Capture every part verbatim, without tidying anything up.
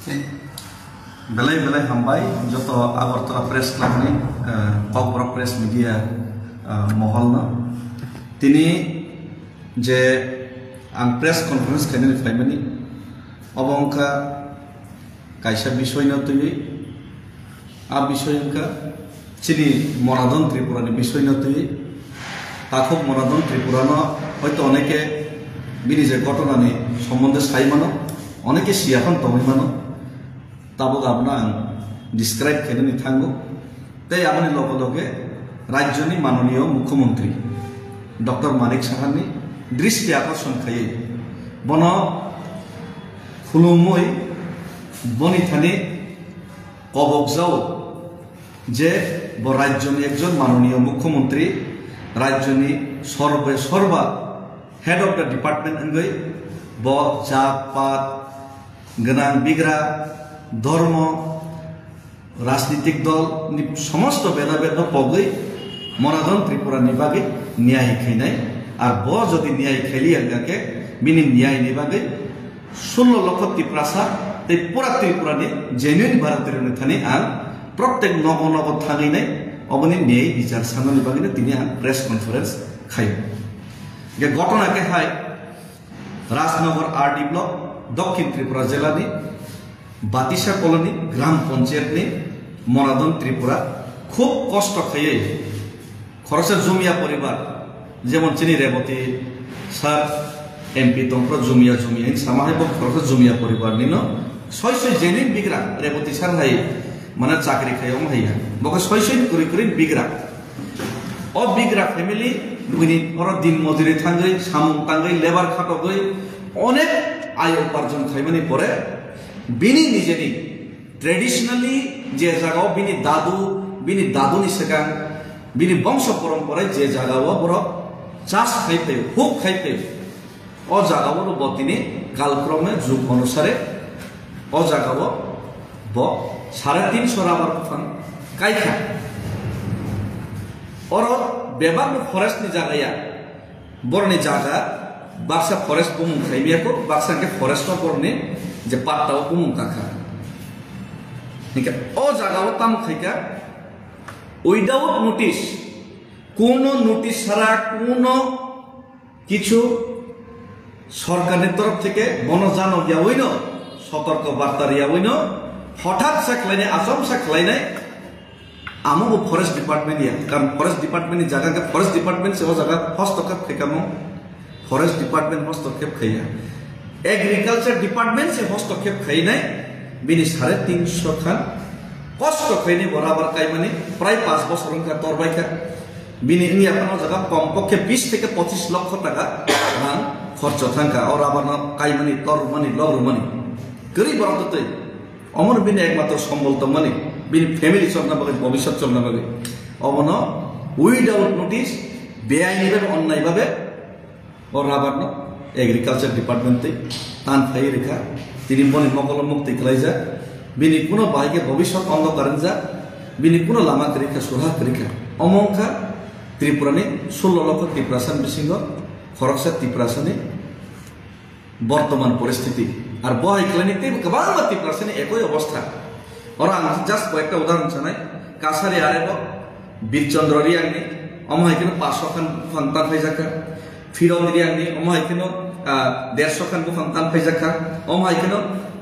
Belai belai hambai joto Agartala Press Club ni, eh, Kokborok Press Media, eh, mohol no. Tini je ang press conference khainani phaimani, obo wngkha kaisa bisoi no twiwi, a bisoi wngkha chini Monadon Tripura ni bisoi no twi, takhuk Monadon Tripura no hoito oneke bini je ghotona ni sombonde sai mano, oneke siya phano tongwi mano, tabuk abono ang describe khainani thango. Tei aboni loge loge rajyo ni manoniyo mukhyamantri Doctor Manik Saha ni dristi akorshon khaiwi bono khulumwi boni thani kobok jao je bo rajyoni ekjon manoniyo mukhyamantri, rajyoni sorbe sorba head of the department wngwi bo jat pat gwnang bigra, dhormo, rajnitik dol ni somosto beda beda pogwi Monadon Tripura ni bagwi niyai khainai. Ar bo jodi niyai khailiya hwnkha khe bini niyai ni bagwi sullo lokho Tiprasa tei pura Tripura ni genuine Bharatiyo ni thani ang protek nogo nogo thangwi nai oboni niyai bichar sanani bagwi no tini ang press conference khaio. Ge ghotona khe hai Rajnagar R D block, Dokhin Tripura jela ni Batisa colony, Gram Panchayat ni Monadon Tripura khub kosto khaiwi khoroksa jumia poribar, jemon chini Reboti sir M P tongphro jumia jumia hin sama hai bo khoroksa jumia poribar nino soi soi jenin bigra Reboti sir hai mane chakri khai omo hai ya. Bo khe soi soi kuri kuri bigra. O bigra family bini oro din mojuri thangwi, samung tangwi, lebar khatogwi onek ayo uparjon khaimani pore bini nijeni traditionally je jagao bini dadu, bini daduni swkang, bini bongso porom pore je jagao borok chas khai phaio, huk khai phaio. O jagao bo tini kalkromne jug onusare o jagao bo sare tinso rabar buphang kaikha. Oro bebak forest ni jaga ya, borni jaga baksa forest bumung khaimiyako, baksa hwnkhe forest no borni je patta o bumung kakha. Hingke o jagao tamo khaika without notice, kuno notice sara, kuno কিছু সরকারের তরফ থেকে বনজানক ইয়াওইনো সতর্ক বার্তা ইয়াওইনো হঠাৎ সে খেলাইনে আচম সে খেলাইনে আমো ফরেস্ট ডিপার্টমেন্ট ইয়া কারণ ফরেস্ট ডিপার্টমেন্ট জায়গা ফরেস্ট ডিপার্টমেন্ট সে জায়গা হস্তক্ষেপ খেকামো ফরেস্ট ডিপার্টমেন্ট হস্তক্ষেপ খাইয়া এগ্রিকালচার ডিপার্টমেন্ট সে হস্তক্ষেপ খাইনাই বিনি সাড়ে তিনশো খান কষ্ট খাইনি বরাবর কাইমানি প্রায় পাঁচ বছর হংকা তরবাইকা Bini wngya phano jaga kom pokhe bis theke pochis lokho taka rang khorcho thangkha o rubber no kaimani, tor rwmani, lok rwmani. Kwrwi borok to twi. Omono bini ekmatro sombol tongmani, bini family cholna bagwi, bobiswt cholna bagwi. Obono without notice, beaini bhabe, onnai bhabe, O rubber no agriculture department tei tan phai rikha. Tini boni mokolo muktwi kwlaijak. Bini kuno bahai khe bobiswt ondokar wngjak. Bini kuno lama kwrwi kha, surha kwrwi kha. Omo wngkha Tripura ni sullo lokho Tiprasa ni bisingo khoroksa Tiprasa ni bortoman poristhiti. Ar bo hai khlaini teibo kwbangma Tiprasa ni ekoi obostha. Oro ang just koyekta udahoron sanai. Kasari arebo Birchandra Riyangni, omo hai kheno paanch sho khan buphang tan phaijakha. Phirot Riyangni, omo hai kheno, ah, dershokhan buphang tan phaijakha. Omo hai kheno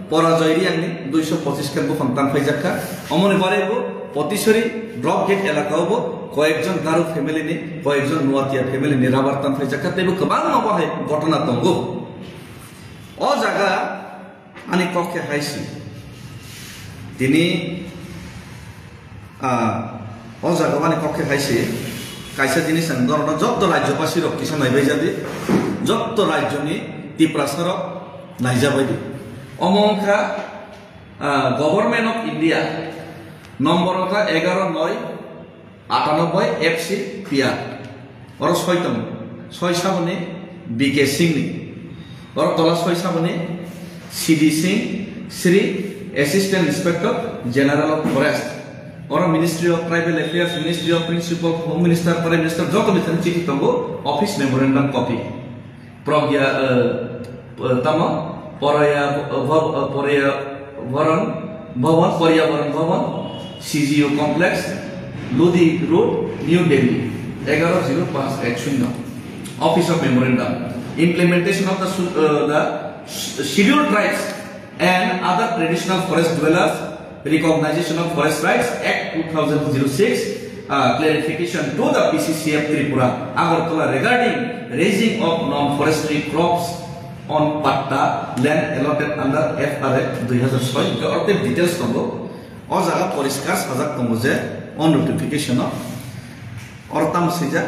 Porajoy Riyangni, duisho pochis khan buphang tan phaijakha. Omoni baraibo Potisori drop gate elaka o bo koyekjon Garo family ni, koyekjon Nuatia family ni rubber tan phaijakha. Teibo kwbangma bo hai ghotona tongo. O jaga ani kok khe hai si. Tini, ah, o jaga o ani kok khe hai si. Kaisa jinis ang norokno jotto rajyobasi rok kisa naibai jadi. Jotto rajyoni Tiprasa rok naijabai di. Omo wngkha, ah, Government of India, nombor wngkha egaro noi, Atanoboi F C P R. Oro soi tongo. Soi saboni B K Singh ni. Oro tola soi saboni C D Singh, Sri Assistant Inspector General of Forest. Oro Ministry of Tribal Affairs, Ministry of Principal, Home Minister, Prime Minister, joto ni thani chithi tongo, office memorandum copy. Pragya, eh, eh, tamo, Poraya, eh, Bhav-, eh, Poraya, Varan Bhavan, Paryavaran Bhavan, C G U Complex, Lodi Road, New Delhi, egaro zero panch ek shunyo. Office of Memorandum. Implementation of the su-, uh, the Scheduled Tribes and Other Traditional Forest Dwellers Recognition of Forest Rights Act two thousand zero six, uh, clarification to the P C C F Tripura, Agartala regarding raising of non-forestry crops on patta land allotted under F R A dui hazar soi, hwnkhe oro tei details tongo. O jaga poriskar sajak tongo je o notification o oro tamo swijak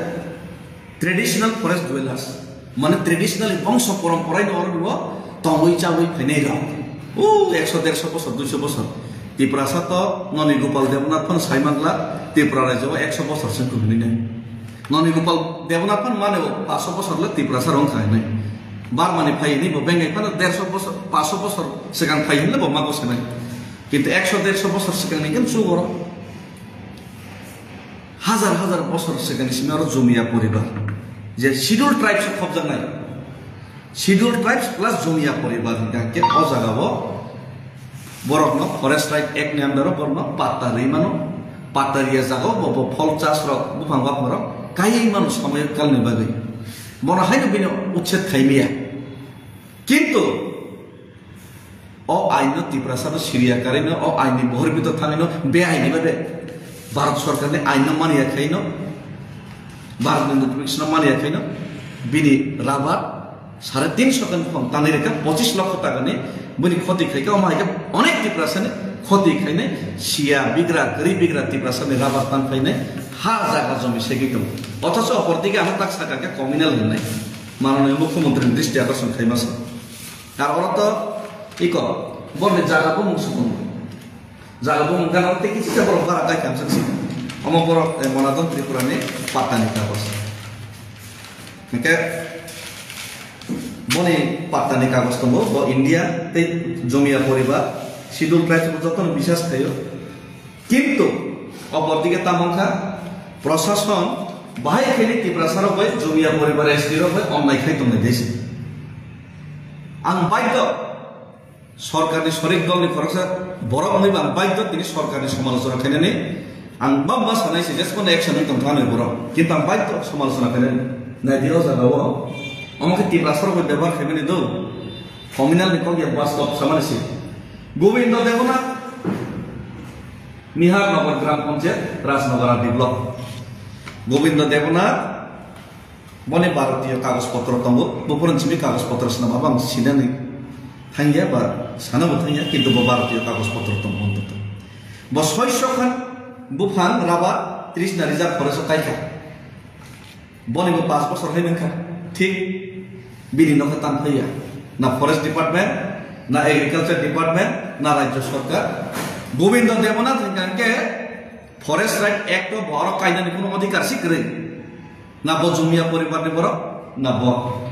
traditional forest dwellers, mane traditional bongso porom porai no oro bo tongwi chawi phainai rok. O ekso derso bosor, duiso bosor. Tiprasa to noni Gopal Debnath phano sai mangla, Tripura rajyo o ekso bosor se kwrwini nai. Noni Gopal Debnath phano mane bo paso bosor le Tiprasa rong khai nai. Barmani phai ni bo bengai phano derso bosor, paso bosor swkang phai hinle bo mago se nai. Kintu ekso derso bosor swkang ni khe chugoro. Hazar hazar bosor swkang ni simi oro Jumia poribar. Je Scheduled Tribes o khobjaknai. Scheduled Tribes plus Jumia poribar hingka khe o jaga o borokno Forest Right Act ni under o borokno patta rwi mano. Patta riya jaga o bo, bo phol chas rok, buphang bapang rok kaiwi mano somoy kal ni bagwi. Bono haino bini uchched khaimaya. Kintu o ain no Tiprasa no siriya karwi no, o ain ni bohor bito thangwi no be ain ni babe Bharat Sarkar ni ain no maniya khai no, Bharat ni notification no maniya khai no, bini rabar sare tinso kan khong tanwi reka, pochis lokho taka ni bini khoti khai kha, omo hai khe onek Tiprasa ni khoti khainai, siya bigra, kwrwi bigra Tiprasa ni rabar tan khainai, ha jaga jomi segwi tongo. Othocho opor dige ano tak saka khe communal hinai. Mananiya Mukhyamantri ni dristi akorson khaima sa. Ar oro to iko, borni jaga bumung sukung. Jaga bumung gana tei kisi se borok bara kai kamsa si. Omo borok, eh, Monaton Tripura ni patta ni kagos. Hingke boni patta ni kagos tongo, bo India tei Jomia poribar, Scheduled Tribes bo jotono bisas khaio. Kintu opor dige tamo wngkha, prosason bahai khe ni Tiprasa rok bai Jumia poribar S T rok bai onnai khai tongnai desi. Ang baidho sorkar ni sorik dol ni khoroksa borok wngwi bo ang baidho tini sorkar ni somalochona khainani ang bangma sanai se jesmano action wng tongkha ani borok. Kintu ang baidho somalochona khainani. Naidi o jaga o omo khe Tiprasa rok bai bebhar khaimani do. Communal ni kok ya bus stop samani se. Gobindo Debona Nihar Nagar Gram Panchayat, Rajnagar R D block. Gobindo Debnath, boni Bharatiyo kagoj potro tongo, buphuruni simi kagoj potro swnam abo ang sinani thangya ba sanabo thangya, kintu bo Bharatiyo kagoj potro tongo ontoto. Bo soiso khan buphang rubber tris na reserve forest o kaikha. Boni bo paanch bosor hai mankha, thik bini nokha tan phaiya. Na forest department, na agriculture department, na rajya sarkar. Gobindo Debnath hingkha hingke Forest Right Act o bo oro kainani kuno odhikar si kwrwi. Na bo Jumia poribar ni borok, na bo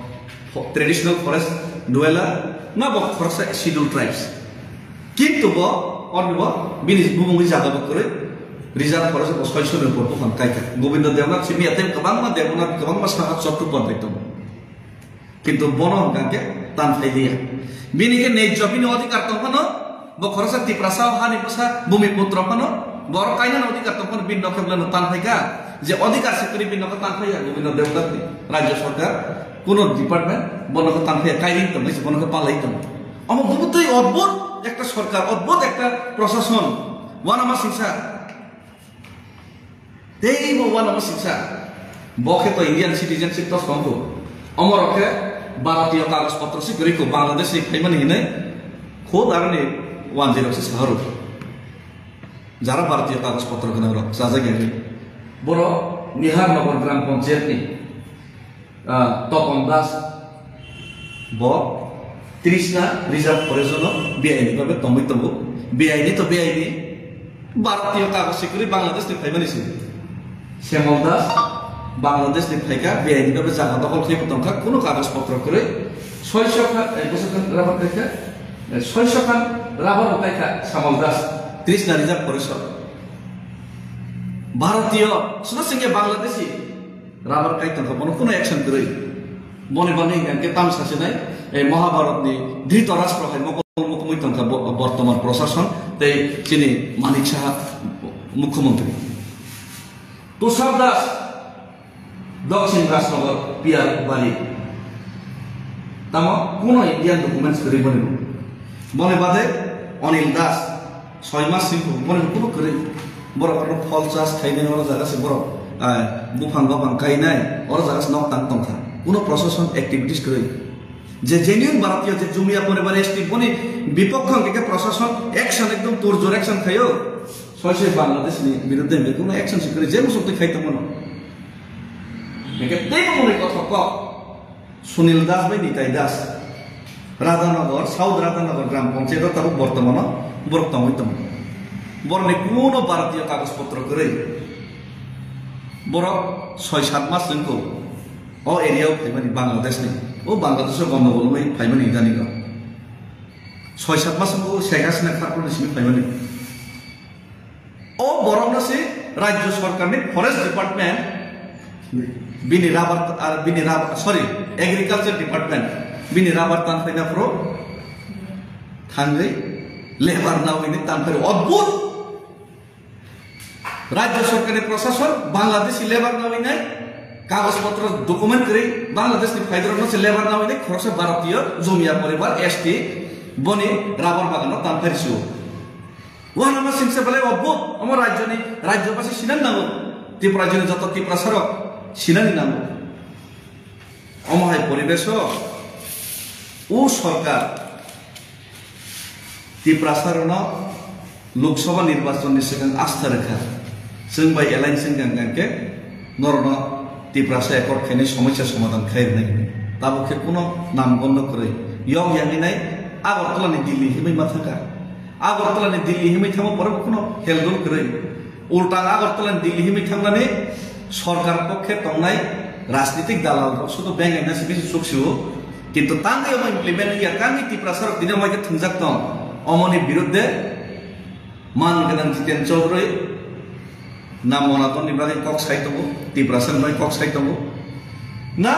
fo-, traditional forest dweller, na bo khoroksa scheduled tribes. Kintu bo, oni bo, bini bumungni jaga bo kwrwi, reserve forest bo soiso ni upor buphang kaikha. Gobindo Debnath simi ateng kwbangma Debnath, kwbangma saha Chattopadhyay tongo. Kintu bono hwnkha khe tan phai liya. Bini khe nejjo bini odhikar tong phano, bo khoroksa Tiprasa hani bwsa bumi putro phano, borok kainani odhikar tong phano, bini nokhe belai no tan phaikha. Je odhikar se kwrwi bini nokhe tan phaiya, Gobindo Debnath ni rajya sarkar, kuno department, bo nokhe tan phaiya, kairing tong, bono khe palai tong. Omo bubutwi odbhut ekta sarkar, odbhut ekta prosason, uanama singsa. Tei bo uanama singsa. Bo khe to Indian citizenship to songkho. Omo rok khe Bharatiyo kagoj potro se kwrwi kho, Bangladesh ni phaimani hinwi khud aroni wanjwi rok se saharw. Jara Bharatiyo kagoj potro gwnang rok chajak ya. Borok Nihar Nagar Gram Panchayat ni Ah, Topon Das bo Trishna Reserve Forest no beaini babe tongwi tongo. Beaini to beaini. Bharatiyo kagoj se kwrwi Bangladesh ni phaimani se. Shyamol Das Bangladesh ni phaikha, beaini babe jaga dokhol khe tongkha, kuno kagoj potro kwrwi. Soiso khan, eh, bwswk khan rubber kaikha, eh, soiso khan rubber bo kaikha Shyamol Das Trishna Reserve Forest o. Bharatiyo, sino singke Bangladeshi. Rubber kai tongkha, bono kuno action kwrwi. Boni bagwi hwnkha khe tamo sasinai, eh, Mahabharat ni Dhritarashtra hai mokol mokol Tongkha bo-, bortoman prosason tei chini Manik Saha mukhyamantri. Tushar Das, Dakshin Rajnagar, Piyar Bari. Tamo kuno Indian documents kwrwi boni. Boni bade Anil Das, soi mas sing boni kuno kwrwi. Borok phol chas khainai oro jaga se borok, ah, buphang bapang kainai oro jaga se nok tang tongkha. Kuno prosason activities kwrwi. Je genuine Bharatiya, je Jumia poribar S T, boni bipokho hwnkhe khe prosason action ekdom turjor action khaio. Soi soi Bangladesh ni biruddhe hwnkhe kuno action se kwrwi, je musuk twi khai tongmano. Hwnkhe teibo mwnwi kothok kok. Sunil Das bai Nitai Das. Radhanagar, South Radhanagar Gram Panchayat o tabuk bortomano borok tongwi tongo. Borokni kuno Bharatiya kagoj potro kwrwi. Borok soi sat mas wngkho. O area o phaimani Bangladesh ni. O Bangladesh o gondogol wngwi phaimani idani o. Soi sat mas wngkho Sheikh Hasina kharpani simi phaimani. O borok no si Rajya Sarkar ni Forest Department bini rubber, ar bini rubber, sorry, Agriculture Department bini rubber tan phaina phuru thangwi lebar nawi ni tan phai odbut. Rajya Sarkar ni prosason Bangladeshi lebar nawi nai, kagoj potro document kwrwi Bangladesh ni phaidrok no se lebar nawi nai, khoroksa Bharatiyo Jumia poribar S T boni rubber bagan no tan phai rw. Uanama singsa belai odbut, omo rajyoni, rajyobasi sinani nango, Tripura rajyoni joto Tiprasarok sinani nango. Omo hai poribeso o sorkar Tiprasarokno Lok Sabha nirbachonni swkang astha rwkha. Chwng bai alliance wngkha hwnkhe norokno Tiprasa accord khainai somosya somadhan khai rwnai hwnwi. Tabuk khe kuno nam gondo kwrwi. Yok yangwi nai Agartala ni Delhi himwi ma thangkha. Agartala ni Delhi himwi thangma pore bo kuno heldol kwrwi. Ulta Agartala ni Delhi himwi thangnani sorkar pokhe tongnai rajnitik dalal rok sudu bengaina se bisi suksio. Kintu tangwi omo implement wngya, tangwi Tiprasa rok tini omo khe thwngjak tong. Omoni biruddhe man gwnang Jiten Chaudhary, na Monaton ni bagwi kok sai tongo, Tiprasa ni bagwi kok sai tongo. Na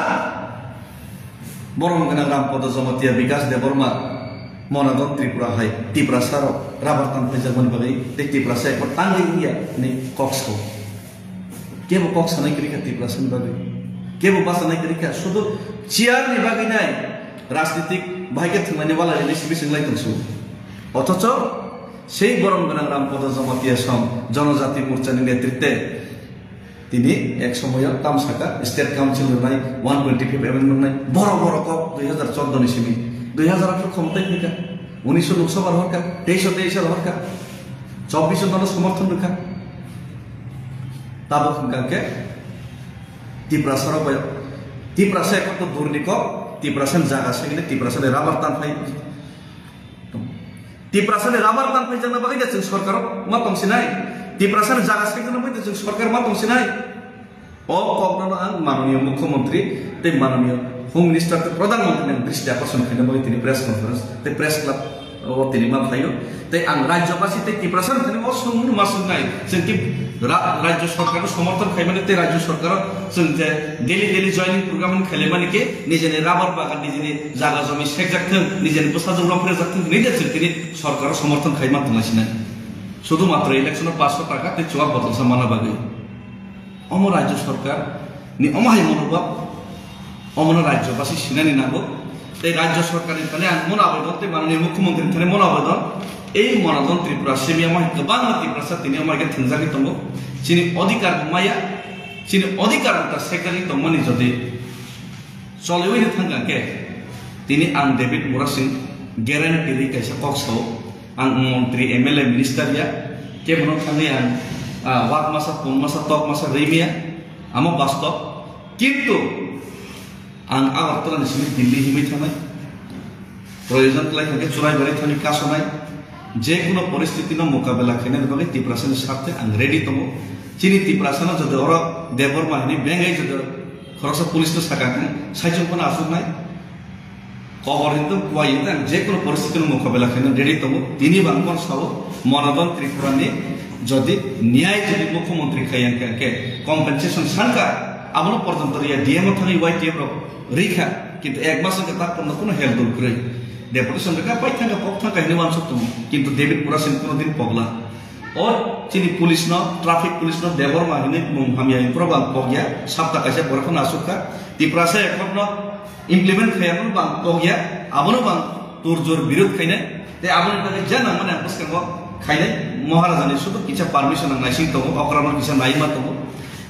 borom gwnang Rampada Jamatia, Bikas Debbarma, Monaton Tripura hai Tiprasa rok rubber tan phaijakmani bagwi tei Tiprasa ekbar tangwi wngya hwnwi kok sao. Kebo kok sanai kwrwi kha Tiprasa ni bagwi, kebo bachanai kwrwi kha, sudu chair ni bagwi nai rajnitik bahai khe thwnglaini wala rini simi swng lai tong su. Othocho Sei borom gwnang Rampada Jamatia Song Jonojati Morcha ni netritwe tini ek somoyo tam saka State Council rwnai, one twenty five amendment rwnai, boro boro kok dui hazar chordo ni simi, dui hazar atharo khomotai phaikha, unisho Lok Sabha rohorkha, teisho teisho rohorkha, chobbish dono somorthon rwkha. Tabuk hwnkha khe Tiprasa rok bai, Tiprasa ekotro durni kok, Tiprasa ni jaga segini, Tiprasa ni rabar tan phai. Tiprasa ni rabar tan phaijakna bagwi da chwng sorkar ma tong sinai? Tiprasa ni jaga sekna bagwi da chwng sorkar ma tong sinai? O kokno ang mananiya mukhyamantri tei mananiya home minister tei pradhan mantri ni dristi akorshon khaina bagwi tini press conference tei press club o tini ma phaio. Tei ang rajyabasi tei Tiprasa ni thani o swngmung ma swngnai, chwng ki ra-, rajya sorkar no somorthon khaimani tei rajya sorkar o chwng je daily daily joining program ni khailaimani khe nijeni rabar bagan nijeni jaga jomi sekjak thung, nijeni bwsajwk rok phirjak thung, nini je chwng tini sorkar o somorthon khai ma tonglasinai. Sudhumatro election o paanch sho taka tei chuwa botol sa mana bagwi. Omo rajya sorkar ni omo hai monobhab, omono rajyabasi sinani nango. Tei rajya sorkar ni thani ang mono abedan tei mananiya mukhyamantri ni thani mono abedan, ei Monaton Tripura simi omo hai kwbangma Tiprasa tini omo hai khe thwngjagwi tongo. Chini odhikar bo maya, chini odhikar bo ta sekjagwi tongmani jodi Choliwi no thangkha khe, tini ang David Murasing guarantee ri kaisa kok sao, ang montri, M L A, minister ya, kebono thangwi ang, ah, wak masa, pung masa, tok masa ri maya, amo bastob. Kintu ang Agartala ni simi Delhi himwi thangnai, proyojon klai kha khe Churaibari thangwi kasonai, je kono poristiti no mokabela khainani bagwi Tiprasa ni sarthe ang ready tongo. Chini Tiprasa no jodi oro Debbarma hinwi bengai jodi Khoroksa police no sakha khe saichung phano achuknai. Kobor hinwi kuwai hinwi ang je kono poristiti no mokabela khaina ready tongo. Tini bo ang kono sao, Monaton Tripura ni jodi niyai jodi mukhyamantri khai yang khe compensation sankha, abono porjonto riya, D M o thangwi Y T F rok rikha, kintu ek mas wngkha tak porno kono help dol kwrwi. Deputation rwkha, pai thangkha, pok thangkha hinwi uansuk tongo. Kintu David Murasing kono din pokla. O chini police no, traffic police no Debbarma hinwi mung hamya hinwi phuru bo ang pokya. Sapta kaisa borok phano asuk kha. Tiprasa Accord no implement khaiya phano bo ang pokya. Abono bo ang turjor birod khainai. Tei aboni bagwi je nangmani ang bwskango khainai. Maharaja ni sudu kisa permission ang naising tongo, okra no kisa naima tongo.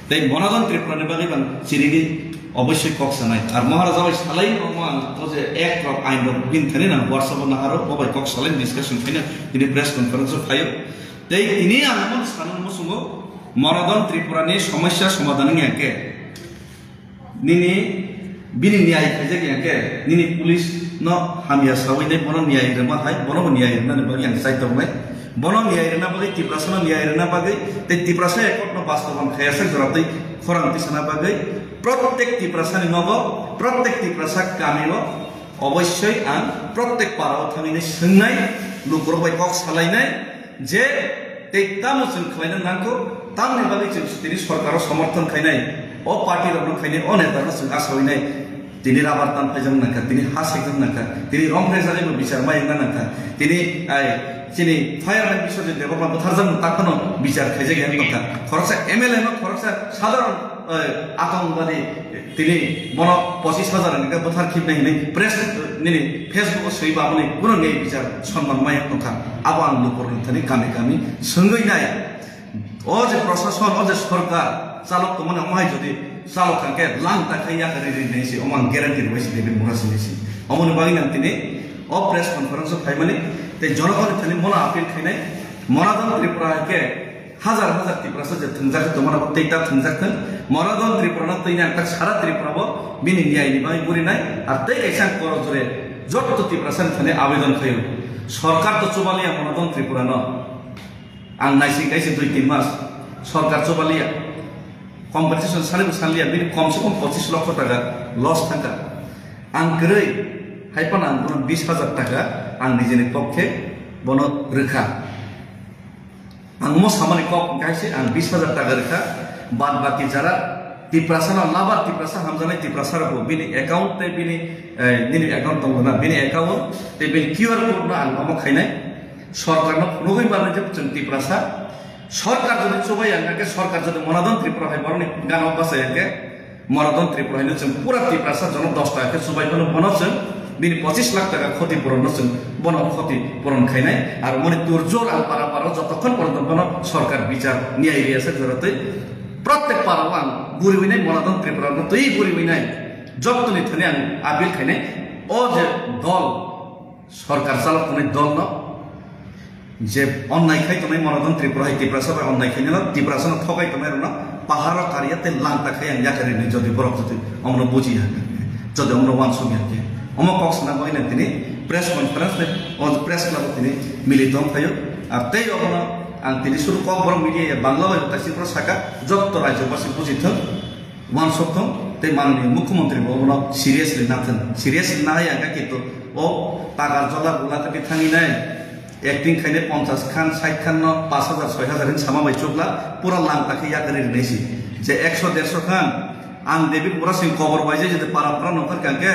Tei Bonodon Tripura ni bagwi bang chirigwi obossoi kok sanai. Ar Maharaja bai salai rokno ang o je act rok, ain rok bini thani nang WhatsApp o naharo, bo bai kok salai discussion khaina tini press conference o phaio. Tei tini ang omo sanani muchungo Bonodon Tripura ni somosya somadhan wngya khe nini bini niyai khaijak ya khe nini police no hamya sawi nai bono niyai rwma hai, bono bo niyai rwnani bagwi ang chai tongnai. Bono niyai rwna bagwi, Tiprasa no niyai rwna bagwi, tei Tiprasa Accord no bastoban khayasa jora twi khorang tisana bagwi, prottek Tiprasa ni nogo, prottek Tiprasa kami o obossoi ang prottek para o thangwi nai swngnai, lukurok bai kok salainai je tei tamo chwng khlaina nangkho, tamoni bagwi chwng tini sorkaro somorthon khainai, o party rokno khainai, o neta no chwng asawinai. Tini rabar tan phaijak nangkha, tini ha sejak nangkha, tini rom rejagaibo bichar mai wngna nangkha, tini ai chini fireman Biswajit Debbarma bwtharjak takhwno bichar khaijak ya nangkha. Khoroksa M L A no, khoroksa sadharon, eh, atongwadi tini bono pochis hajar ni bwthar khibnai hinwi press, nini Facebook o swiba aboni kuno nini bichar sonman mai wngkha. Abo ang lukurokni thani kami kami swngwi nai. O je prosason, o je sorkar chalok tongmani, omo hai jodi chalok kha khe lang ta khai yakarwi rinai se, omo ang guarantee rwbai se David Murasing ni se. Omoni bagwi nang tini o press conference o phaimani tei jonogoni thani mono appeal khainai, Bonodon Tripura hai khe hajar hajar Tiprasa je thwngjak tongmani abo tei ta thwngjak thwng, Bonodon Tripura no twi nang tak sara Tripura bo bini niyai ni bagwi gurinai, ar tei kaisa ang korok jore jotto Tiprasa ni thani abedon khaio, sorkar to chubaliya Bonodon Tripura no. Ang naising kaisa dui tin mas sorkar chubaliya, compensation salibo sanliya, bini kom se kom pochis lokho taka loss thangkha. Ang kwrwi hai phano ang bono bis hajar taka ang nijini pokkhe bono rwkha. Ang mo samani kok hwnkhe hai se ang bis hajar taka rwkha, bad baki jara Tiprasa no labar Tiprasa hamjaknai Tiprasa rokbo bini account tei bini, eh, nini account tongo na, bini account tei bini Q R code no ang omo khainai. Sorkar no phunugwi manwi je chwng Tiprasa. Sorkar jodi chubai ya hwnkhe, sorkar jodi Bonodon Tripura hai borokni gana o bachai ya hwnkhe, Bonodon Tripura haino chwng pura Tiprasa jono dos taka khe chubai phano bono chwng bini pochis lakh taka khoti puron no chwng bono khoti puron khainai. Aro moni turjor ang para para jotokhon poronto bono sorkar bichar niyai riya sak jora twi prottek para o ang guriwi nai, Bonodon Tripura no twi guriwi nai. Jottoni thani ang appeal khainai, o je dol sorkar chalok tongnai dol no je onnai khai tongnai Bonodon Tripura hai Tiprasa bai onnai khai no Tiprasa no thokai tongnai rok no pahar o kariya tei langta khai ang yakarwi nai jodi borok jodi omono buji ya jodi omono uansuk ya khe omo kok sana bagwi nang tini press conference tei o press club o tini milito wng phaio. Ar tei obono ang tini suru kok borok media ya Bangla bai bo taisik borok saka jotto rajyo basi buji thung. Uansuk thung tei manani mukhyamantri bo obono seriously nathung. Seriously nahai ang khe kintu o takar jola bula tei thangwi nai acting khainai ponchas khan, sait khan no pash hajar, soi hajar hin sama bai chukla pura langta khe yakarwi rinai si. Je ekso dersho khan ang David Murasing kobor bai je jodi para para nongkhor kha khe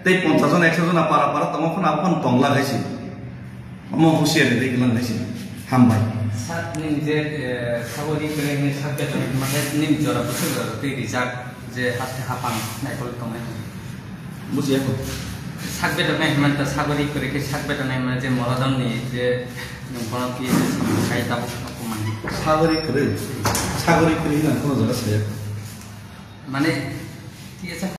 tei ponchas jon ekso jona para para tongma phano abo phano tongla khai si. Omo husiar ri gwnang nai sini. Hambai. Sa-, nini je, eh, sagori kwrwi hwnwi sak beton hwnma khe nini jora bwswk jora twi rijak je haste hapang naikol tongnai. Bujiya kho. Sak beton nai hwnma ta sagori kwrwi khe sak beton nai hwnma je Moradon ni je nwng bono P S S kai tabuk tabuk mani. Sagori kwrwi. Sagori kwrwi nang kono jora saya. Mane, T S F